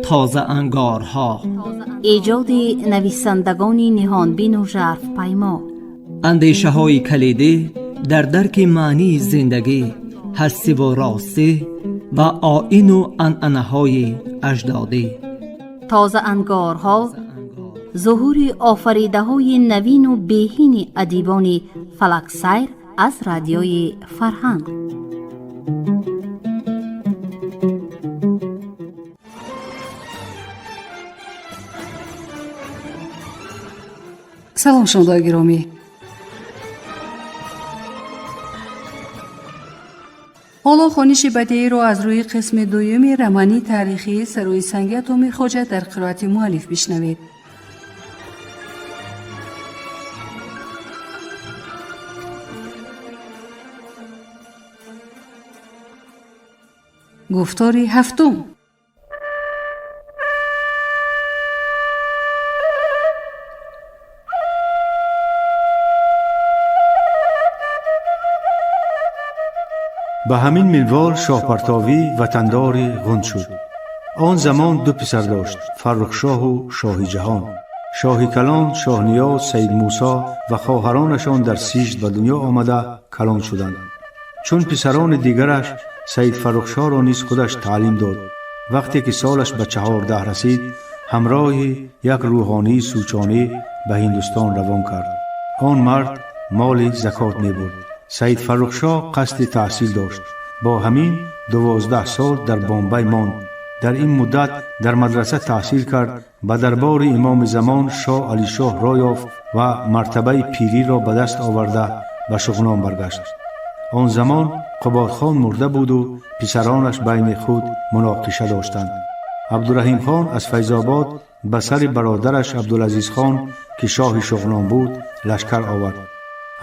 Тозаангорҳо, эҷоди нависандагони ниҳонбину жарфпаймо, андешаҳои калидӣ дар дарки маънии зиндагӣ, ҳастиву ростӣ ва оину анъанаҳои аҷдодӣ. Тозаангорҳо зуҳури офаридаҳои навину беҳини адибони фалаксайр аз Радиои Фарҳанг. Салом, шунавандаои гиромӣ. Ҳоло хониши бадеиро аз рӯи қисми дуюми романи таърихии «Сарои санги Атоми Хоҷа» дар қироати муаллиф бишнавед. Гуфтори ҳафтум. Ба ҳамин минвол Шоҳпартовӣ ватандори Ғунд шуд. Он замон ду писар дошт: Фаррухшоҳу Шоҳи Ҷаҳон. Шоҳи калон, Шоҳниёз, Саид Мусо ва хоҳаронашон дар Сижд ба дунё омада калон шуданд. Чун писарони дигараш, Саид Фаррухшоҳро низ худаш таълим дод. Вақте ки солаш ба 14 расид, ҳамроҳи як рӯҳонии сӯчонӣ ба Ҳиндустон равон кард. Он мард моли закот мебурд. Саид Фаррухшоҳ қасди таҳсил дошт. Бо ҳамин 12 сол дар Бомбай монд. Дар ин муддат дар мадраса таҳсил кард, ба дарбори имоми замон Шоҳ Алишоҳ роҳ ёфт ва мартабаи пириро ба даст оварда ба Шуғнон баргашт. Он замон Қубодхон мурда буду писаронаш байни худ муноқиша доштанд. Абдураҳимхон аз Файзобод ба сари бародараш Абдулазизхон, ки шоҳи Шуғнон буд, лашкар овард.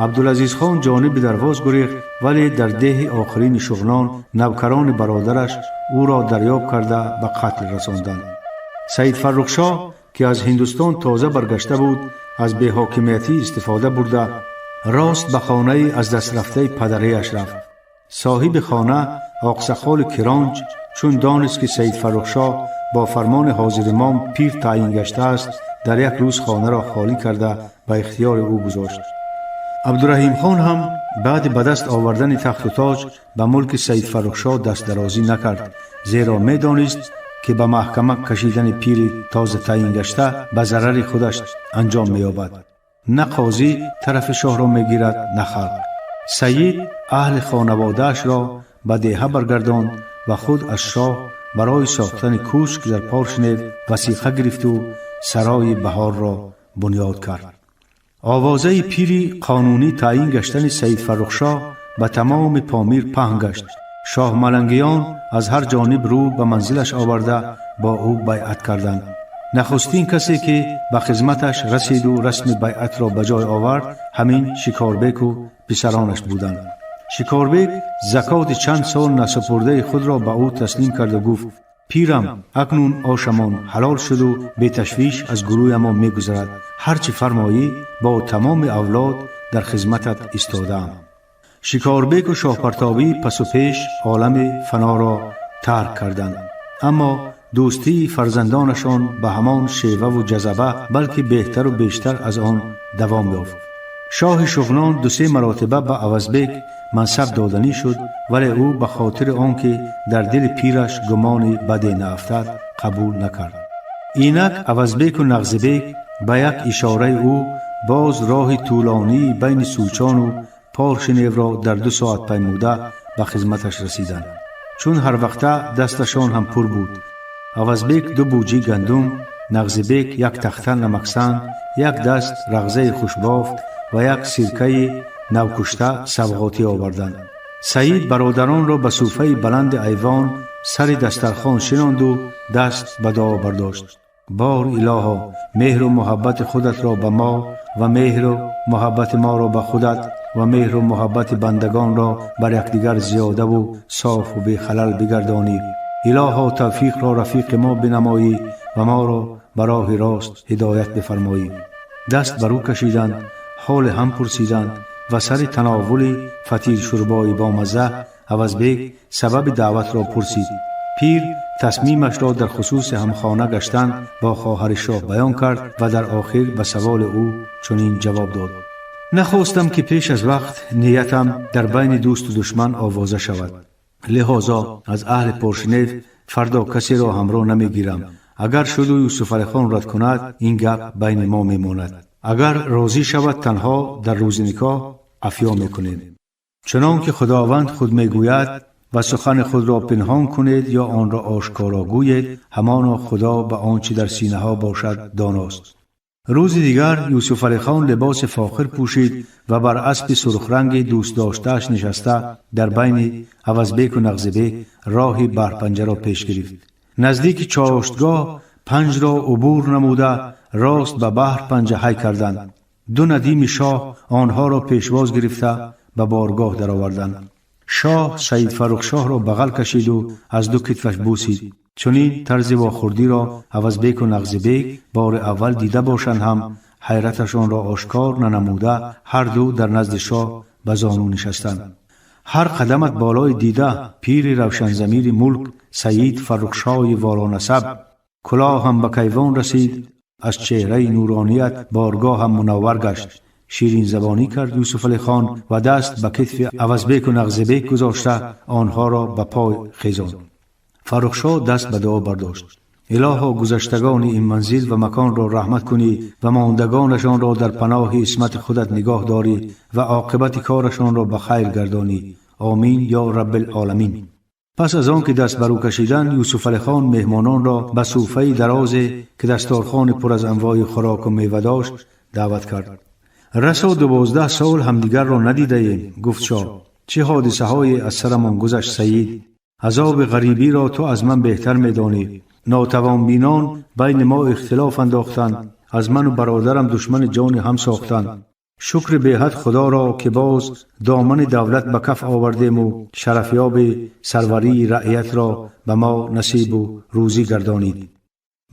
Абдулазизхон ҷониби Дарвоз гурехт, вале дар деҳи охирини Шуғнон навкарони бародараш ӯро дарёб карда ба қатл расонданд. Саид Фаррухшоҳ, ки аз Ҳиндустон тоза баргашта буд, аз беҳокимиятӣ истифода бурда, рост ба хонаи аз дастрафтаи падарияш рафт. Соҳиби хона, оқсақоли Киронҷ, чун донист, ки Саид Фаррухшоҳ бо фармони ҳозиримом пир таъйин гаштааст, дар як рӯз хонаро холӣ карда ба ихтиёри ӯ гузошт. Абдураҳимхон ҳам баъди ба даст овардани тахту тоҷ ба мулки Саид Фаррухшоҳ дастдарозӣ накард, зеро медонист, ки ба маҳкама кашидани пири тоза таъйин гашта ба зарари худаш анҷом меёбад. На қозӣ тарафи шоҳро мегирад, на халқ. Саид аҳли хонаводаашро ба деҳа баргардонд ва худ аз шоҳ барои сохтани кӯшк дар Поршнев васиқа гирифту Сарои Баҳорро бунёд кард. Овозаи пири қонунӣ таъйин гаштани Саид Фаррухшоҳ ба тамоми Помир паҳн гашт. Шоҳмалангиён аз ҳар ҷониб рӯ ба манзилаш оварда бо ӯ байъат карданд. Нахустин касе, ки ба хизматаш расиду расми байъатро ба ҷой овард, ҳамин Шикорбеку писаронаш буданд. Шикорбек закоти чанд сол насупурдаи худро ба ӯ таслим карду гуфт: «Пирам, акнун ошамон ҳалол шуду беташвиш аз гурӯҳамон мегузарад. Ҳар чӣ фармоӣ, бо тамоми авлод дар хизматат истодаам». Шикорбеку Шоҳпартобӣ пасу пеш олами фаноро тарк карданд, аммо дӯстии фарзандонашон ба ҳамон шеваву ҷазаба, балки беҳтару бештар аз он давом ёфт. Шоҳи Шуғнон ду-се маротиба ба Авазбек мансаб доданӣ шуд, вале ӯ ба хотири он ки дар дили пираш гумони баде наафтад, қабул накард. Инак Авазбеку Нағзибек ба як ишораи ӯ боз роҳи тӯлонии байни Сӯчону Поршиневро дар 2 соат паймуда ба хизматаш расиданд. Чун ҳар вақта дасташон ҳам пур буд. Авазбек ду буҷи гандум, Нағзибек як тахта намаксан, як даст рағзаи хушбофт ва як сиркаи навкушта савғотӣ оварданд. Саид бародаронро ба суфаи баланди айвон сари дастархон шинонду даст ба дуо бардошт: «Бор илоҳо, меҳру муҳаббати худатро ба мо ва меҳру муҳаббати моро ба худат ва меҳру муҳаббати бандагонро бар якдигар зиёдаву софу бехалал бигардонӣ. Илоҳо, тавфиқро рафиқи мо бинамоӣ ва моро ба роҳи рост ҳидоят бифармоӣ». Даст бар ӯ кашиданд, ҳоли ҳам пурсиданд ва сари тановули фатиршурбои бомазза Авазбек сабаби даъватро пурсид. Пир тасмимашро дар хусуси ҳамхона гаштан бо хоҳари шоҳ баён кард ва дар охир ба саволи ӯ чунин ҷавоб дод: нахостам ки пеш аз вақт ниятам дар байни дӯсту душман овоза шавад. Лиҳозо аз аҳли Поршнев фардо касеро ҳамроҳ намегирам. Агар шуду Юсуфалихон рад кунад, ин гап байни мо мемонад. Агар розӣ шавад, танҳо дар рӯзи никоҳ афё мекунем. Чунон ки Худованд худ мегӯяд: ва сухани худро пинҳон кунед ё онро ошкоро гӯед, ҳамоно Худо ба он чӣ дар синаҳо бошад доност. Рӯзи дигар Юсуфалихон либоси фохир пӯшид ва бар аспи сурхранги дӯстдоштааш нишаста дар байни Авазбеку Нағзибек роҳи Баҳрпанҷаро пеш гирифт. Наздики чоштгоҳ панҷро убур намуда, рост ба баҳр панҷа ҳай карданд. Ду надими шоҳ онҳоро пешвоз гирифта, ба боргоҳ дароварданд. Шоҳ Саид Фаррухшоҳро бағал кашиду аз ду китфаш бусид. Чунин тарзи вохӯрдиро Авазбеку Нағзибек бори аввал дида бошанд ҳам, ҳайраташонро ошкор нанамуда, ҳарду дар назди шоҳ ба зону нишастанд. Ҳар қадамат болои дида, пири равшанзамири мулк, Саид Фаррухшоҳи волонасаб, кулоҳам ба кайвон расид, аз чеҳраи нуроният боргоҳам мунаввар гашт. Ширинзабонӣ кард Юсуфалихон ва даст ба китфи Авазбеку Нағзибек гузошта, онҳоро ба пой хезонд. Фаррухшоҳ даст ба дуо бардошт: Илоҳо, гузаштагони ин манзил ва маконро раҳмат кунӣ ва мондагонашонро дар паноҳи исмати худат нигоҳ дорӣ ва оқибати корашонро ба хайр гардонӣ. Омин ё Раббилоламин. Пас аз он ки даст бар ӯ кашиданд, Юсуфалихон меҳмононро ба суфаи дарозе, ки дасторхони пур аз анвои хӯроку мева дошт, даъват кард. Расо 12 сол ҳамдигарро надидаем, гуфт шоҳ. Чӣ ҳодисаҳое аз сарамон гузашт, Саид! Азоби ғарибиро ту аз ман беҳтар медонӣ. Нотавонбинон байни мо ихтилоф андохтанд, аз ману бародарам душмани ҷони ҳам сохтанд. Шукри беҳад Худоро, ки боз домани давлат ба каф овардему шарафёби сарварии раъиятро ба мо насибу рӯзӣ гардонид.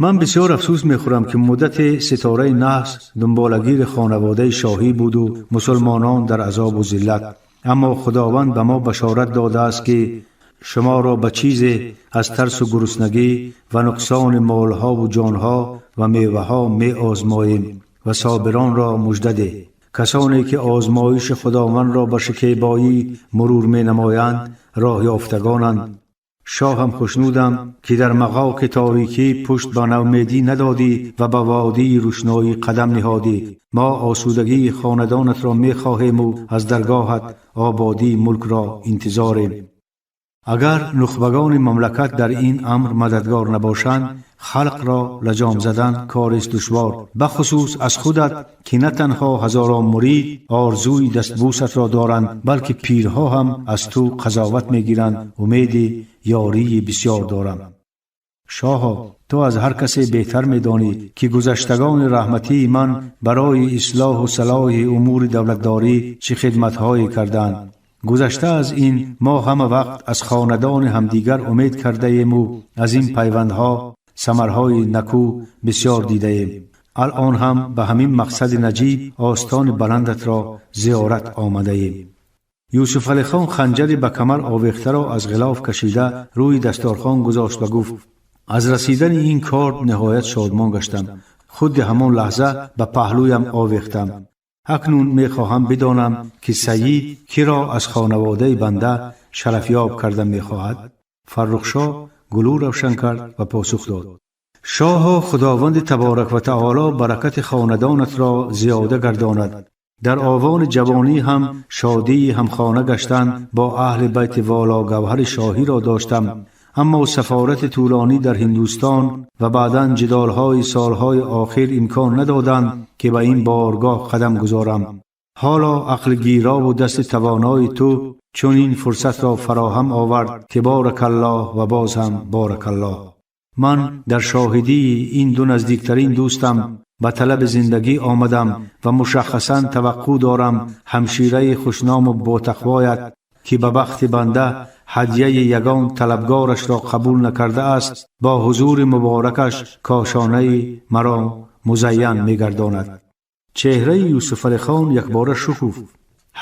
Ман бисёр афсӯс мехӯрам, ки муддате ситораи наҳс дунболагири хонаводаи шоҳӣ буду мусулмонон дар азобу зиллат. Аммо Худованд ба мо башорат додааст, ки шуморо ба чизе аз тарсу гуруснагӣ ва нуқсони молҳову ҷонҳо ва меваҳо меозмоем ва собиронро мужда деҳ. Касоне ки озмоиши Худовандро ба шикебоӣ мурур менамоянд, роҳёфтагонанд. Шоҳам, хушнудам, ки дар мағоқи торикӣ пушт ба навмедӣ надодӣ ва ба водии рӯшноӣ қадам ниҳодӣ. Мо осудагии хонадонатро мехоҳему аз даргоҳат ободии мулкро интизорем. Агар нухбагони мамлакат дар ин амр мададгор набошанд, халқро лаҷом задан корист душвор, бахусус аз худат, ки на танҳо ҳазорон мурид орзуи дастбусатро доранд, балки пирҳо ҳам аз ту қазоват мегиранд. Умеди ёрии бисёр дорам. Шоҳо, ту аз ҳар касе беҳтар медонӣ, ки гузаштагони раҳматии ман барои ислоҳу салоҳи умури давлатдорӣ чӣ хидматҳое карданд. Гузашта аз ин, мо ҳама вақт аз хонадони ҳамдигар умед кардаему аз ин пайвандҳо самарҳои накӯ бисёр дидаем. Алъон ҳам ба ҳамин мақсади наҷиб остони баландатро зиёрат омадаем. Юсуфалихон ханҷари ба камар овехтаро аз ғилоф кашида, рӯи дасторхон гузошт ва гуфт: аз расидани ин кор ниҳоят шодмон гаштам. Худи ҳамон лаҳза ба паҳлӯям овехтам. Акнун мехоҳам бидонам, ки Саид киро аз хонаводаи банда шарафёб карда мехоҳад. Фаррухшоҳ гулӯ равшан кард ва посух дод: Шоҳо, Худованди таборак ва таоло баракати хонадонатро зиёда гардонад. Дар овони ҷавонӣ ҳам шодии ҳамхона гаштан бо аҳли байти воло гавҳари шоҳиро доштам, аммо сафорати тӯлонӣ дар Ҳиндустон ва баъдан ҷидолҳои солҳои охир имкон надоданд, ки ба ин боргоҳ қадам гузорам. Ҳоло ақли гирову дасти тавонои ту чунин фурсатро фароҳам овард, ки боракаллоҳ ва боз ҳам боракаллоҳ. Ман дар шоҳидии ин ду наздиктарин дӯстам ба талаби зиндагӣ омадам ва мушаххасан таваққӯъ дорам ҳамшираи хушному ботақвоят, ки ба бахти банда ҳадияи ягон талабгорашро қабул накардааст, бо ҳузури муборакаш кошонаи маро музайян мегардонад. Чеҳраи Юсуфалихон якбора шукуфт.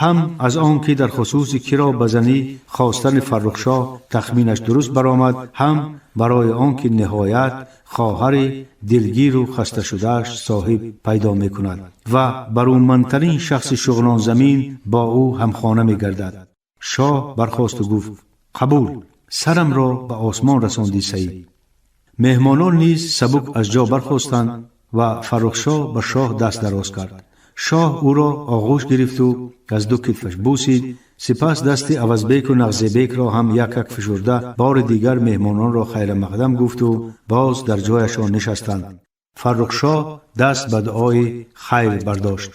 Ҳам аз он ки дар хусуси киро ба занӣ хостани Фаррухшоҳ тахминаш дуруст баромад, ҳам барои он ки ниҳоят хоҳари дилгиру хасташудааш соҳиб пайдо мекунад ва барумандтарин шахси шуғнонзамин бо ӯ ҳамхона мегардад. Шоҳ бархосту гуфт: «Қабул, сарамро ба осмон расондӣ, Саид». Меҳмонон низ сабук аз ҷо бархостанд ва Фаррухшоҳ ба шоҳ даст дароз кард. Шоҳ ӯро оғӯш гирифту аз ду китфаш бусид. Сипас дасти Авазбеку Нағзебекро ҳам як як фишурда, бори дигар меҳмононро хайрамақдам гуфту боз дар ҷояшон нишастанд. Фаррухшоҳ даст ба дуои хайр бардошт: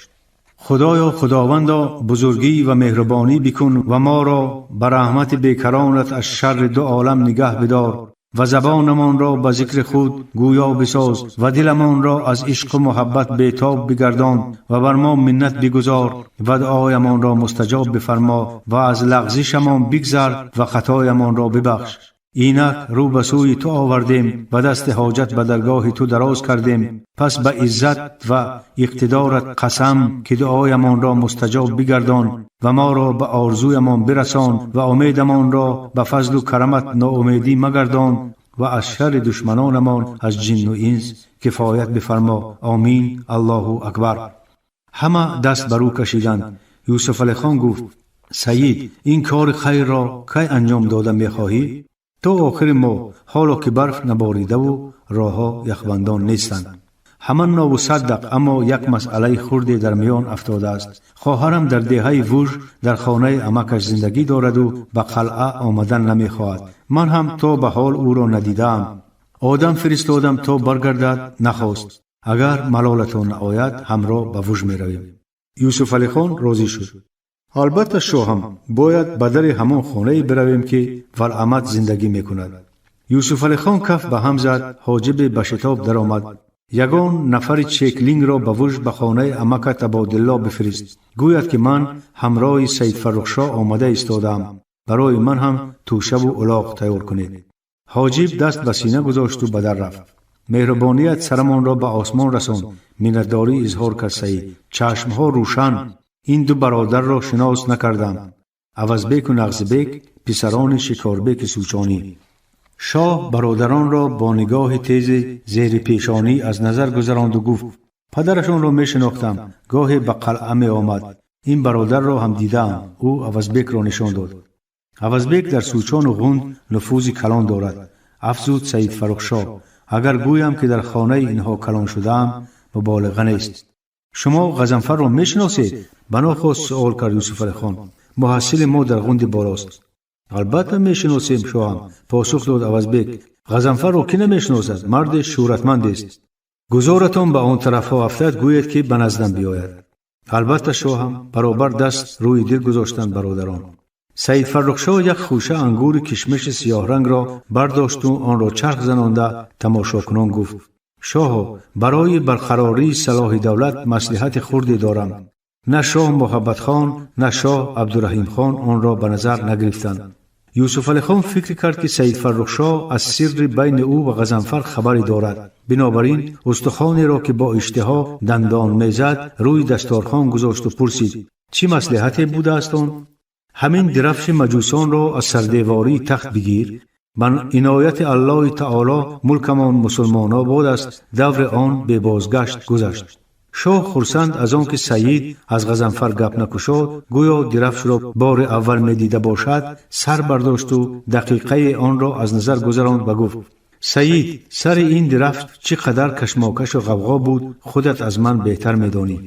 «Худоё, Худовандо, бузургӣ ва меҳрубонӣ бикун ва моро ба раҳмати бекаронат аз шарри ду олам нигаҳ бидор ва забонамонро ба зикри худ гӯё бисоз ва диламонро аз ишқу муҳаббат бетоб бигардон ва бар мо миннат бигузор ва дуоямонро мустаҷоб бифармо ва аз лағзишамон бигзар ва хатоямонро бибахш. Инак рӯ ба сӯи ту овардем ва дасти ҳоҷат ба даргоҳи ту дароз кардем. Пас ба иззат ва иқтидорат қасам, ки дуоямонро мустаҷоб бигардон ва моро ба орзуямон бирасон ва умедамонро ба фазлу карамат ноумедӣ магардон ва аз шарри душманонамон аз ҷинну инс кифоят бифармо. Омин. Аллоҳу акбар». Ҳама даст ба рӯ кашиданд. Юсуфалихон гуфт: «Саид, ин кори хайрро кай анҷом дода мехоҳӣ?» «То охири моҳ, ҳоло ки барф наборидаву роҳҳо яхбандон нестанд». «Ҳаманнову саддақ, аммо як масъалаи хурде дар миён афтодааст. Хоҳарам дар деҳаи Вуж дар хонаи амакаш зиндагӣ дораду ба қалъа омадан намехоҳад. Ман ҳам то ба ҳол ӯро надидаам. Одам фиристодам то баргардад, нахост. Агар малолатон наояд, ҳамроҳ ба Вуж меравем». Юсуфалихон розӣ шуд: «Албатта, шоҳам, бояд ба дари ҳамон хонае биравем, ки Валамат зиндагӣ мекунад». Юсуфалихон каф ба ҳам зад. Ҳоҷибе ба шитоб даромад: «Ягон нафари чеклингро ба Вуж ба хонаи амакат Абодилло бифирист. Гӯяд, ки ман ҳамроҳи Саид Фаррухшоҳ омада истодаам. Барои ман ҳам тӯшаву улоқ тайёр кунед». Ҳоҷиб даст ба сина гузошту ба дар рафт. «Меҳрубоният сарамонро ба осмон расонд», миннатдорӣ изҳор кард Саид. «Чашмҳо рӯшан. Ин ду бародарро шинос накардам: Авазбеку Нағзибек, писарони Шикорбеки Сӯчонӣ». Шоҳ бародаронро бо нигоҳи тези зери пешонӣ аз назар гузаронду гуфт: «Падарашонро мешинохтам, гоҳе ба қалъа меомад. Ин бародарро ҳам дидаам». Ӯ Авазбекро нишон дод. «Авазбек дар Сӯчону Ғунд нуфузи калон дорад», афзуд Саид Фаррухшоҳ. «Агар гӯям, ки дар хонаи инҳо калон шудаам, муболиға нест». «Шумо Ғазанфарро мешиносед?» банохост суол кард Юсуфалихон. «Муҳассили мо дар Ғунди болост». «Албатта мешиносем, шоҳам», посух дод Авазбек. «Ғазанфарро кӣ намешиносад? Марди шӯҳратмандест. Гузоратон ба он тарафҳо афтад, гӯед, ки ба наздам биёяд». «Албатта, шоҳам», баробар даст рӯи дил гузоштанд бародарон. Саид Фаррухшоҳ як хӯша ангури кишмиши сиёҳрангро бардошту онро чарх занонда тамошокунон гуфт: «Шоҳо, барои барқарории салоҳи давлат маслиҳати хурде дорам. На шоҳ Муҳаббатхон, на шоҳ Абдураҳимхон онро ба назар нагирифтанд». Юсуфалихон фикр кард, ки Саид Фаррухшоҳ аз сирри байни ӯ ва Ғазанфар хабаре дорад. Бинобар ин устухонеро, ки бо иштиҳо дандон мезад, рӯи дасторхон гузошту пурсид: «Чӣ маслиҳате будааст он?» «Ҳамин дирафши маҷусонро аз сардевории тахт бигир. Ба инояти Аллоҳи таоло мулкамон мусулмонобод аст, даври он бебозгашт гузашт». Шоҳ хурсанд аз он ки Саид аз Ғазанфар гап накушод, гӯё дирафшро бори аввал медида бошад, сар бардошту дақиқае онро аз назар гузаронд ва гуфт: «Саид, сари ин дирафш чӣ қадар кашмокашу ғавғо буд, худат аз ман беҳтар медонӣ.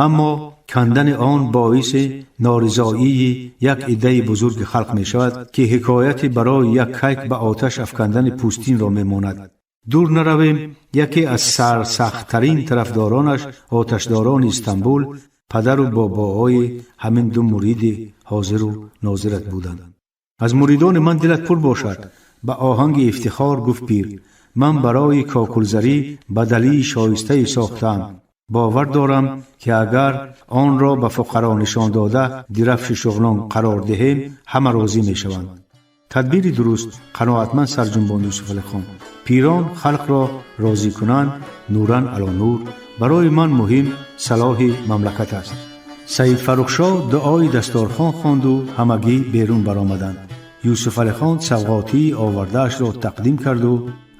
Аммо кандани он боиси норизоии як иддаи бузурги халқ мешавад, ки ҳикояти барои як кайк ба оташ афкандани пӯстинро мемонад. Дур наравем, яке аз сарсахттарин тарафдоронаш оташдорони Истанбул, падару бобоҳои ҳамин ду муриди ҳозиру нозират буданд». «Аз муридони ман дилат пур бошад», ба оҳанги ифтихор гуфт пир. «Ман барои кокулзарӣ бадалии шоистае сохтаам. Бовар дорам, ки агар онро ба фуқаро нишон дода, дирафши шуғнон қарор диҳем, ҳама розӣ мешаванд». «Тадбири дуруст», қаноатманд сарҷунбонд Юсуфалихон. «Пирон халқро розӣ кунанд, нуран ало нур. Барои ман муҳим салоҳи мамлакат аст». Саид Фаррухшоҳ дуои дасторхон хонду ҳамагӣ берун баромаданд. Юсуфалихон савғотии овардаашро тақдим карду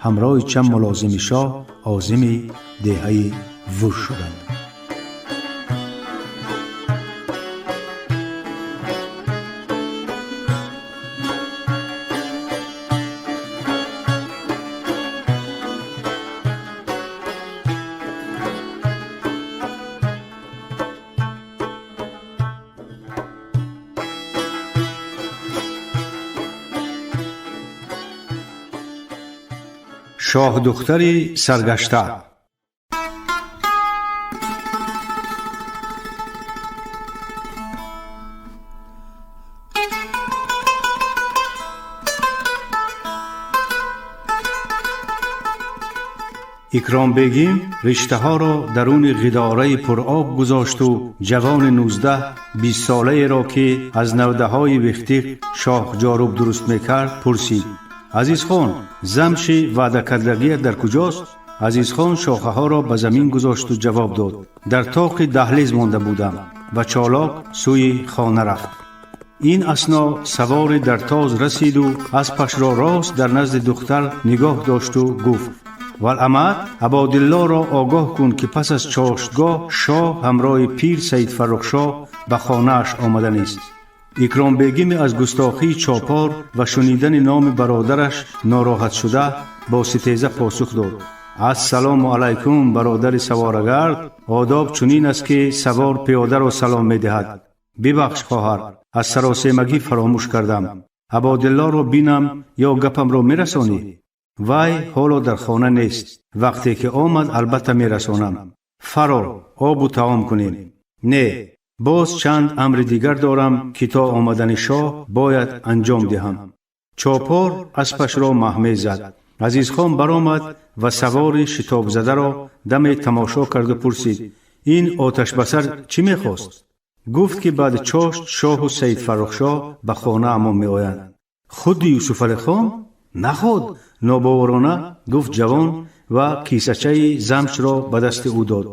ҳамроҳи чанд мулозими шоҳ озими деҳаи Вур шуданд. Шоҳдухтари саргашта. Икромбегим риштаҳоро даруни ғидораи пуроб гузошту ҷавони 19-20 солаеро, ки аз навдаҳои вихтиқ шоҳҷоруб дуруст мекард, пурсид: «Азизхон, замши ваъдакардагият дар куҷост?» Азизхон шохаҳоро ба замин гузошту ҷавоб дод: «Дар тоқи даҳлиз монда будам», ва чолок сӯи хона рафт. Ин асно савори дар тоз расиду аспашро рост дар назди духтар нигоҳ дошту гуфт: «Валамат, Абодиллоро огоҳ кун, ки пас аз чоштгоҳ шоҳ ҳамроҳи пир Саид Фаррухшоҳ ба хонааш омаданист». Икромбегими аз густохии чопор ва шунидани номи бародараш нороҳатшуда бо ситеза посух дод: «Ассалому алайкум, бародари саворагард! Одоб чунин аст, ки савор пиёдаро салом медиҳад. Бибахш, хоҳар, аз саросемагӣ фаромӯш кардам. Абодиллоро бинам ё гапамро мерасонӣ? Вай ҳоло дар хона нест. Вақте ки омад, албатта мерасонам. Фаро, обу таом кунем». «Не, боз чанд амри дигар дорам, ки то омадани шоҳ бояд анҷом диҳам». Чопор аспашро маҳмез зад. Азизхон баромад ва савори шитобзадаро даме тамошо карду пурсид: «Ин оташбасар чӣ мехост?» Гуфт, ки баъди чошт шоҳу Саид Фаррухшоҳ ба хонаамон меоянд. «Худи Юсуфалихон? Наход?» — нобоворона гуфт ҷавон ва кисачаи замшро ба дасти ӯ дод.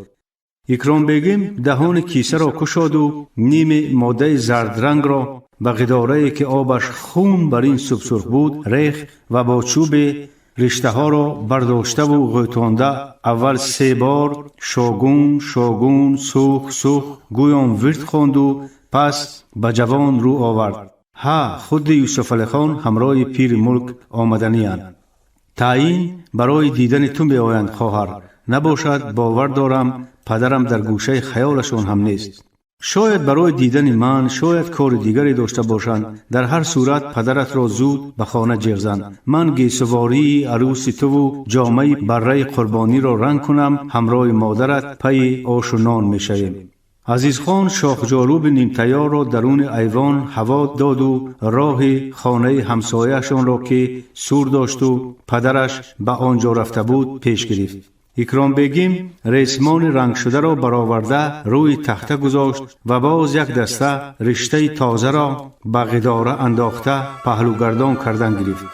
Икромбегим даҳони кисаро кушоду ними моддаи зардрангро ба ғидорае, ки обаш хун бар ин субсурх буд, рехт ва бо чӯбе риштаҳоро бардоштаву ғӯтонда аввал се бор «Шогун, шогун, сух, сух» гӯён вирд хонду пас ба ҷавон рӯ овард: «Ҳа, худи Юсуфалихон ҳамроҳи пири мулк омаданианд. Таъин барои дидани ту меоянд, хоҳар. Набошад, бовар дорам, падарам дар гӯшаи хаёлашон ҳам нест. Шояд барои дидани ман, шояд кори дигаре дошта бошанд. Дар ҳар сурат падаратро зуд ба хона ҷеғ зан. Ман гесувории арӯси туву ҷомаи барраи қурбониро ранг кунам, ҳамроҳи модарат пайи ошу нон мешавем». Азизхон шохҷоруби нимтайёрро даруни айвон ҳаво доду роҳи хонаи ҳамсояашонро, ки сур дошту падараш ба он ҷо рафта буд, пеш гирифт. Икромбегим ресмони рангшударо бароварда рӯи тахта гузошт ва боз як даста риштаи тозаро ба ғидора андохта паҳлӯгардон кардан гирифт.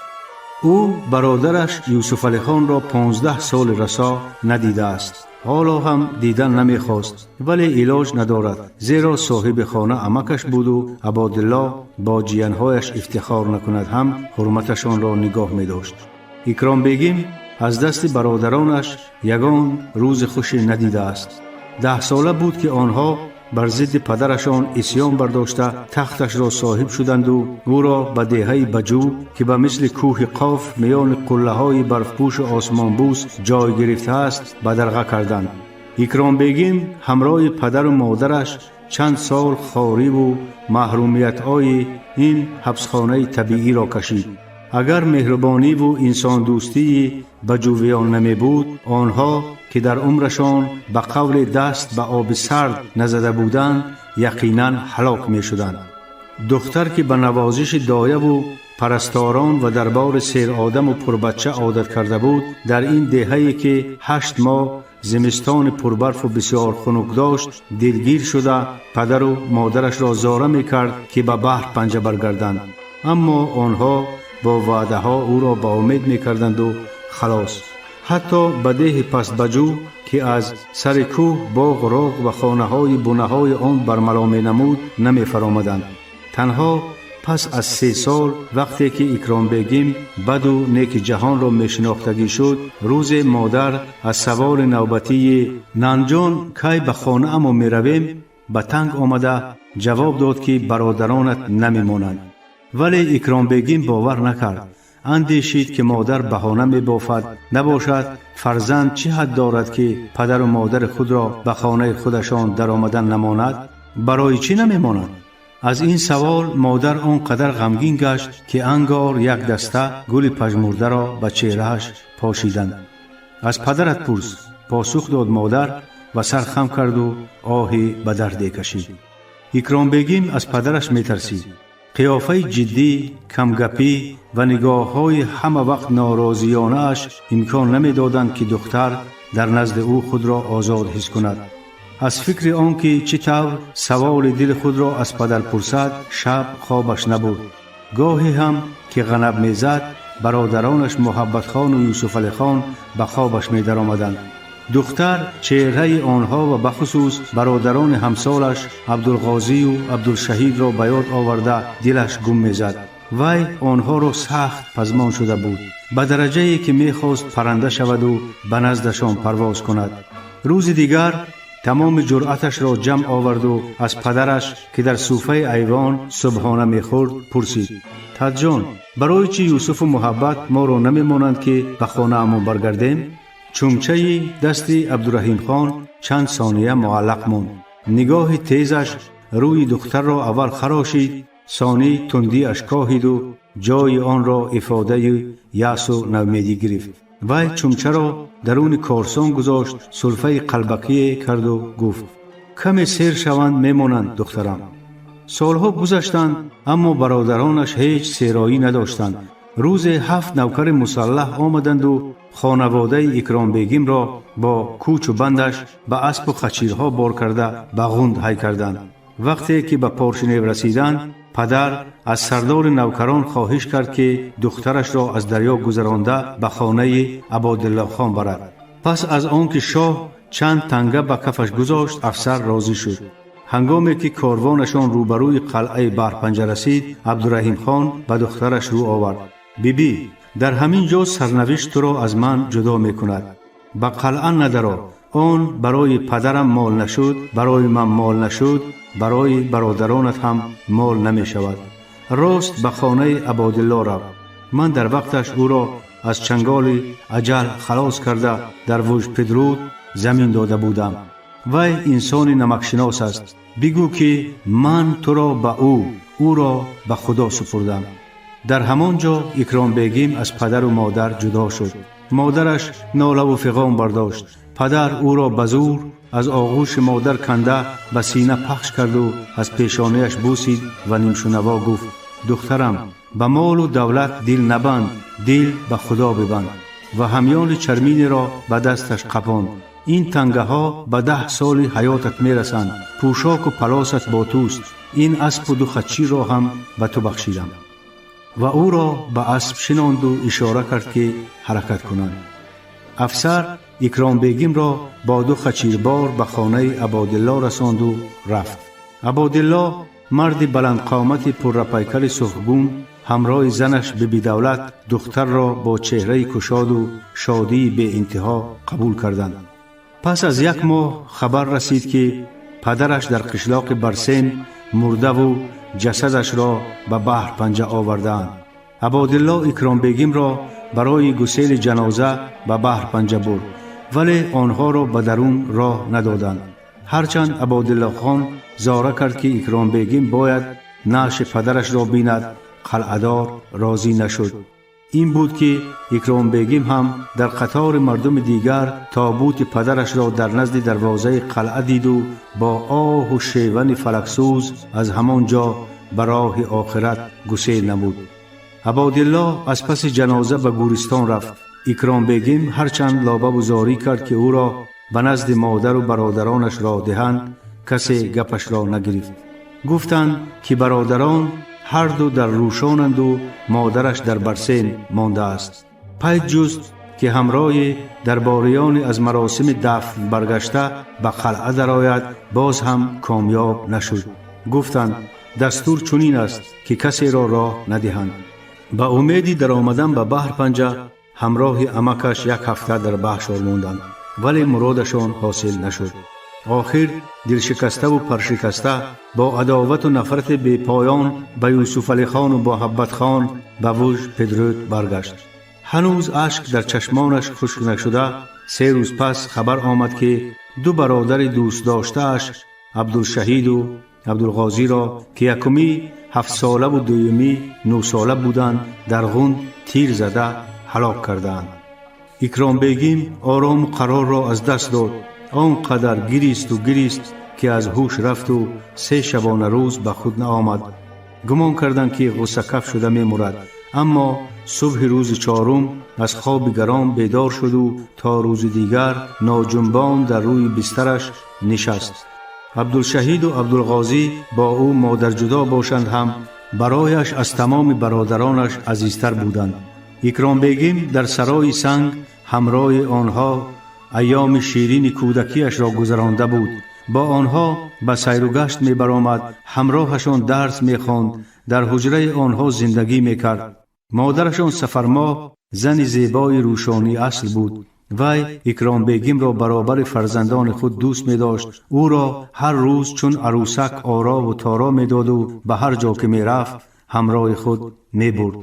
Ӯ бародараш Юсуфалихонро 15 соли расо надидааст. Ҳоло ҳам дидан намехост, вале илоҷ надорад, зеро соҳиби хона амакаш буду Абодилло бо ҷиянҳояш ифтихор накунад ҳам, ҳурматашонро нигоҳ медошт. Икромбегим аз дасти бародаронаш ягон рӯзи хуше надидааст. 10сола буд, ки онҳо бар зидди падарашон исьён бардошта тахташро соҳиб шуданду ӯро ба деҳаи Баҷӯ, ки ба мисли кӯҳи Қоф миёни қуллаҳои барфпӯшу осмонбӯс ҷой гирифтааст, бадарға карданд. Икромбегим ҳамроҳи падару модараш чанд сол хориву маҳрумиятҳои ин ҳабсхонаи табииро кашид. Агар меҳрубониву инсондӯстии баҷувиён намебуд, онҳо, ки дар умрашон ба қавли даст ба оби сард назада буданд, яқинан ҳалок мешуданд. Духтар, ки ба навозиши дояву парасторон ва дарбори серодаму пурбачча одат карда буд, дар ин деҳае, ки 8 моҳ зимистони пурбарфу бисёр хунук дошт, дилгир шуда падару модарашро зора мекард, ки ба баҳр панҷа баргарданд. Аммо онҳо бо ваъдаҳо ӯро ба умед мекарданду халос. Ҳатто ба деҳи Пастбаҷӯ, ки аз сари кӯҳ боғу роғ ва хонаҳои бунаҳои он бармало менамуд, намефаромаданд. Танҳо пас аз 3 сол, вақте ки Икромбегим баду неки ҷаҳонро мешинохтагӣ шуд, рӯзе модар аз саволи навбатии «Нанҷон, кай ба хонаамон меравем?» ба танг омада ҷавоб дод, ки бародаронат намемонанд. Вале Икромбегим бовар накард. Андешид, ки модар баҳона мебофад. Набошад, фарзанд чӣ ҳад дорад, ки падару модари худро ба хонаи худашон даромадан намонад? Барои чӣ намемонад? Аз ин савол модар он қадар ғамгин гашт, ки ангор як даста гули пажмурдаро ба чеҳрааш пошиданд. «Аз падарат пурс», посух дод модар ва сар хам карду оҳи ба дарде кашид. Икромбегим аз падараш метарсид. Қиёфаи ҷиддӣ, камгапӣ ва нигоҳҳои ҳама вақт норозиёнааш имкон намедоданд, ки духтар дар назди ӯ худро озод ҳис кунад. Аз фикри он ки чӣ тавр саволи дили худро аз падар пурсад, шаб хобаш набуд. Гоҳе ҳам ки ғанаб мезад, бародаронаш Муҳаббатхону Юсуфалихон ба хобаш медаромаданд. Духтар чеҳраи онҳо ва бахусус бародарони ҳамсолаш Абдулғозию Абдулшаҳидро ба ёд оварда, дилаш гум мезад. Вай онҳоро сахт пазмон шуда буд, ба дараҷае ки мехост парранда шаваду ба наздашон парвоз кунад. Рӯзи дигар тамоми ҷуръаташро ҷамъ оварду аз падараш, ки дар суфаи айвон субҳона мехӯрд, пурсид: «Таджон, барои чӣ Юсуфу Муҳаббат моро намемонанд, ки ба хонаамон баргардем?» Чумчаи дасти Абдураҳимхон чанд сония муаллақ монд. Нигоҳи тезаш рӯи духтарро аввал харошид, сонӣ тундиаш коҳиду ҷои онро ифодаи яъсу навмедӣ гирифт. Вай чумчаро даруни корсон гузошт, сулфаи қалбакие карду гуфт: «Каме сер шаванд, мемонанд, духтарам». Солҳо гузаштанд, аммо бародаронаш ҳеҷ сероӣ надоштанд. Рӯзе 7 навкари мусаллаҳ омаданду хонаводаи Икромбегимро бо кӯчу бандаш ба аспу хачирҳо бор карда ба Ғунд ҳай карданд. Вақте ки ба Поршинев расиданд, падар аз сардори навкарон хоҳиш кард, ки духтарашро аз дарё гузаронда ба хонаи Абодиллохон барад. Пас аз он ки шоҳ чанд танга ба кафаш гузошт, афсар розӣ шуд. Ҳангоме ки корвонашон рӯбарӯи қалъаи Баҳрпанҷа расид, Абдураҳимхон ба духтараш рӯ овард: «Бибӣ, дар ҳамин ҷо сарнавишт туро аз ман ҷудо мекунад. Ба қалъа надаро. Он барои падарам мол нашуд, барои ман мол нашуд, барои бародаронат ҳам мол намешавад. Рост ба хонаи Абодилло рав. Ман дар вақташ ӯро аз чанголи аҷал халос карда, дар Вужпедруд замин дода будам. Вай инсони намакшинос аст. Бигӯ, ки ман туро ба ӯ, ӯро ба Худо супурдам». Дар ҳамон ҷо Икромбегим аз падару модар ҷудо шуд. Модараш нолаву фиғон бардошт. Падар ӯро ба зур аз оғӯши модар канда ба сина пахш карду аз пешонаяш бусид ва нимшунаво гуфт: «Духтарам, ба молу давлат дил набанд, дил ба Худо бибанд», ва ҳамёни чарминеро ба дасташ қапонд. «Ин тангаҳо ба 10 соли ҳаётат мерасанд. Пӯшоку палосат бо туст. Ин аспу ду хачирро ҳам ба ту бахшидам». Ва ӯро ба асп шинонду ишора кард, ки ҳаракат кунанд. Афсар Икромбегимро бо ду хачирбор ба хонаи Абодилло расонду рафт. Абодилло, марди баландқомати пуррапайкали сурхгум, ҳамроҳи занаш Бибидавлат духтарро бо чеҳраи кушоду шодии беинтиҳо қабул карданд. Пас аз як моҳ хабар расид, ки падараш дар қишлоқи Барсем мурдаву ҷасадашро ба баҳр панҷа овардаанд. Абодилло Икромбегимро барои гусели ҷаноза ба баҳр панҷа бурд, вале онҳоро ба дарун роҳ надоданд. Ҳарчанд Абодиллохон зора кард, ки Икромбегим бояд наъши падарашро бинад, қалъадор розӣ нашуд. Ин буд, ки Икромбегим ҳам дар қатори мардуми дигар тобути падарашро дар назди дарвозаи қалъа диду бо оҳу шевани фалаксӯз аз ҳамон ҷо ба роҳи охират гусел намуд. Абодилло аз паси ҷаноза ба гӯристон рафт. Икромбегим ҳарчанд лобаву зорӣ кард, ки ӯро ба назди модару бародаронаш роҳ диҳанд, касе гапашро нагирифт. Гуфтанд, ки бародарон ҳарду дар Рӯшонанду модараш дар Барсен мондааст. Пай ҷуст, ки ҳамроҳи дарбориёни аз маросими дафн баргашта ба қалъа дарояд, боз ҳам комёб нашуд. Гуфтанд, дастур чунин аст, ки касеро роҳ надиҳанд. Ба умеди даромадан ба баҳр панҷа ҳамроҳи амакаш як ҳафта дар баҳшор монданд, вале муродашон ҳосил нашуд. Охир дилшикаставу паршикаста, бо адовату нафрати бепоён ба Юсуфалихон Муҳаббатхон ба Вуж Педруд баргашт. Ҳанӯз ашк дар чашмонаш хушк нашуда, 3 рӯз пас хабар омад, ки ду бародари дӯстдоштааш, Абдулшаҳиду Абдулғозиро, ки якумӣ 7-солаву дуюмӣ 9-сола буданд, дар Ғунд тир зада ҳалок кардаанд. Икромбегим орому қарорро аз даст дод. Он қадар гиристу гирист, ки аз ҳуш рафту 3 шабона рӯз ба худ наомад. Гумон карданд, ки ғуссакаф шуда мемурад, аммо субҳи рӯзи чорум аз хоби гарон бедор шуду то рӯзи дигар ноҷунбон дар рӯи бистараш нишаст. Абдулшаҳиду Абдулғозӣ бо ӯ модарҷудо бошанд ҳам, барояш аз тамоми бародаронаш азизтар буданд. Икромбегим дар сарои санг ҳамроҳи онҳо айёми ширини кӯдакиашро гузаронда буд. Бо онҳо ба сайругашт мебаромад, ҳамроҳашон дарс мехонд, дар ҳуҷраи онҳо зиндагӣ мекард. Модарашон Сафармоҳ зани зебои рӯшонӣ асл буд. Вай Икромбегимро баробари фарзандони худ дӯст медошт. Ӯро ҳар рӯз чун арӯсак орову торо медоду ба ҳар ҷо ки мерафт, ҳамроҳи худ мебурд.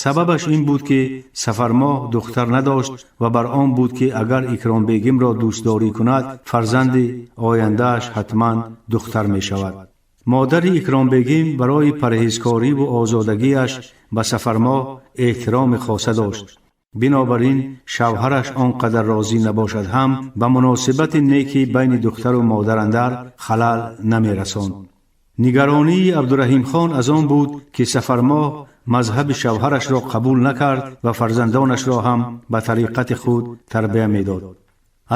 Сабабаш ин буд, ки Сафармоҳ духтар надошт ва бар он буд, ки агар Икромбегимро дӯстдорӣ кунад, фарзанди ояндааш ҳатман духтар мешавад. Модари Икромбегим барои парҳезкориву озодагиаш ба Сафармоҳ эҳтироми хоса дошт. Бинобар ин, шавҳараш он қадар розӣ набошад ҳам, ба муносибати неки байни духтару модарандар халал намерасонд. Нигаронии Абдураҳимхон аз он буд, ки Сафармоҳ мазҳаби шавҳарашро қабул накард ва фарзандонашро ҳам ба тариқати худ тарбия медод.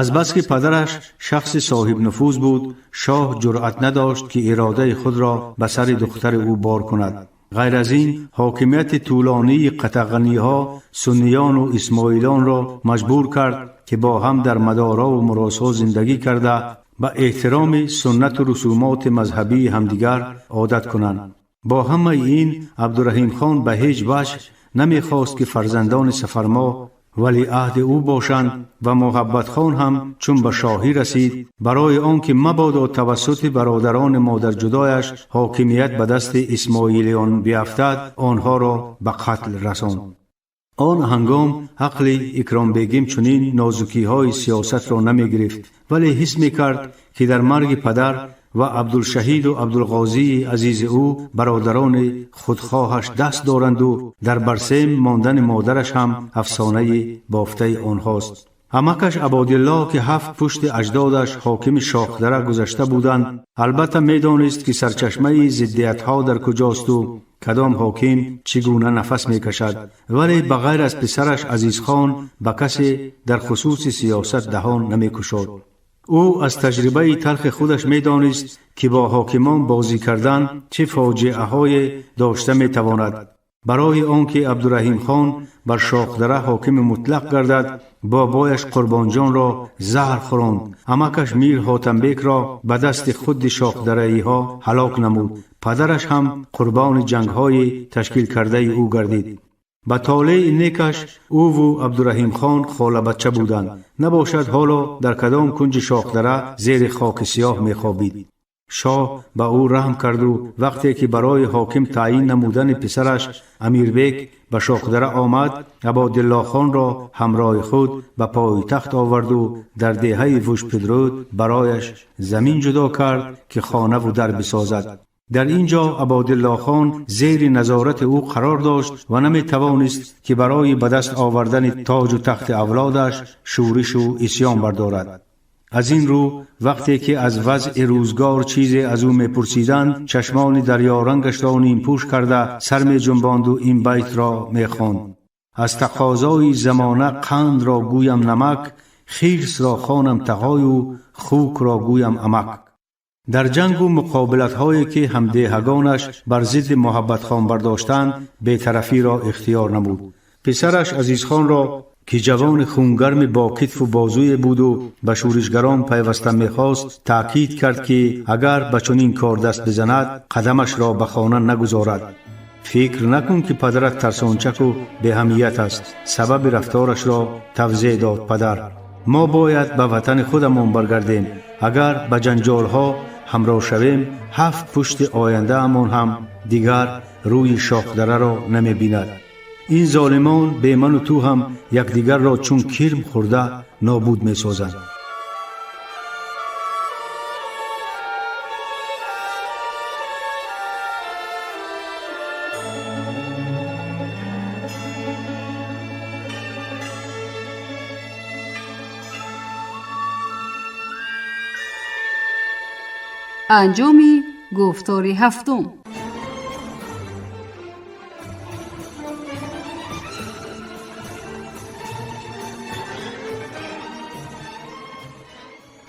Азбаски падараш шахси соҳибнуфуз буд, шоҳ ҷуръат надошт, ки иродаи худро ба сари духтари ӯ бор кунад. Ғайр аз ин, ҳокимияти тӯлонии қатағаниҳо сунниёну исмоилонро маҷбур кард, ки бо ҳам дар мадорову муросҳо зиндагӣ карда, ба эҳтироми суннату русумоти мазҳабии ҳамдигар одат кунанд. Бо ҳамаи ин, Абдураҳимхон ба ҳеҷ ваҷҳ намехост, ки фарзандони Сафармоҳ валиаҳди ӯ бошанд ва Муҳаббатхон ҳам чун ба шоҳӣ расид, барои он ки мабодо тавассути бародарони модарҷудояш ҳокимият ба дасти исмоилиён биафтад, онҳоро ба қатл расонд. Он ҳангом ақли Икромбегим чунин нозукиҳои сиёсатро намегирифт, вале ҳис мекард, ки дар марги падар ва Абдулшаҳиду Абдулғозии азизи ӯ бародарони худхоҳаш даст доранду дар барсем мондани модараш ҳам афсонаи бофтаи онҳост. Амакаш Абодилло, ки ҳафт пушти аҷдодаш ҳокими Шохдара гузашта буданд, албатта медонист, ки сарчашмаи зиддиятҳо дар куҷосту кадом ҳоким чӣ гуна нафас мекашад, вале ба ғайр аз писараш Азизхон ба касе дар хусуси сиёсат даҳон намекушод. Ӯ аз таҷрибаи талхи худаш медонист, ки бо ҳокимон бозӣ кардан чӣ фоҷиаҳое дошта метавонад. Барои он ки Абдураҳимхон бар Шохдара ҳокими мутлақ гардад, бобояш Қурбонҷонро заҳр хӯронд, амакаш Мир Ҳотамбекро ба дасти худи шохдараиҳо ҳалок намуд, падараш ҳам қурбони ҷангҳои ташкилкардаи ӯ гардид. Ба толеи некаш ӯву Абдураҳимхон холабача буданд, набошад, ҳоло дар кадом кунҷи Шохдара зери хоки сиёҳ мехобид. Шоҳ ба ӯ раҳм карду вақте ки барои ҳоким таъйин намудани писараш Амирбек ба Шохдара омад, Абодиллохонро ҳамроҳи худ ба пойтахт оварду дар деҳаи Вушпидруд барояш замин ҷудо кард, ки хонаву дар бисозад. Дар ин ҷо Абодиллохон зери назорати ӯ қарор дошт ва наметавонист, ки барои ба даст овардани тоҷу тахти авлодаш шӯришу исьён бардорад. Аз ин рӯ, вақте ки аз вазъи рӯзгор чизе аз ӯ мепурсиданд, чашмони дарёрангашро нимпӯш карда сар меҷунбонду ин байтро мехонд: «Аз тақозои замона қандро гӯям намак, хирсро хонам тағою хукро гӯям амак». Дар ҷангу муқобилатҳое, ки ҳамдеҳагонаш бар зидди Муҳаббатхон бардоштанд, бетарафиро ихтиёр намуд. Писараш Азизхонро, Ки ҷавони хунгарми бо китфу бозуе буду ба шӯришгарон пайваста мехост, таъкид кард, ки агар ба чунин кор даст бизанад, қадамашро ба хона нагузорад. Фикр накун, ки падарат тарсончаку беҳамият аст, сабаби рафторашро тавзеҳ дод падар. Мо бояд ба ватани худамон баргардем. Агар ба ҷанҷолҳо ҳамроҳ шавем, ҳафт пушти ояндаамон ҳам дигар рӯи шоҳдараро намебинад. Ин золимон бе ману ту ҳам якдигарро чун кирм хӯрда нобуд месозанд. Анҷоми гуфтори ҳафтум.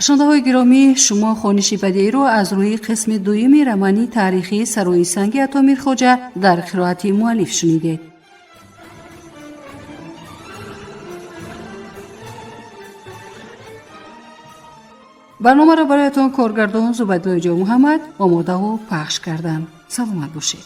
Шунавандаҳои гиромӣ, шумо хониши бадеиро аз рӯи қисми дуюми романи таърихии Сарои санги Ато Мирхоҷа дар қироати муаллиф шунидед. Барномаро бароятон коргардон Зубайдуллои Ҷонмуҳаммад омодаву пахш карданд. Саломат бошед.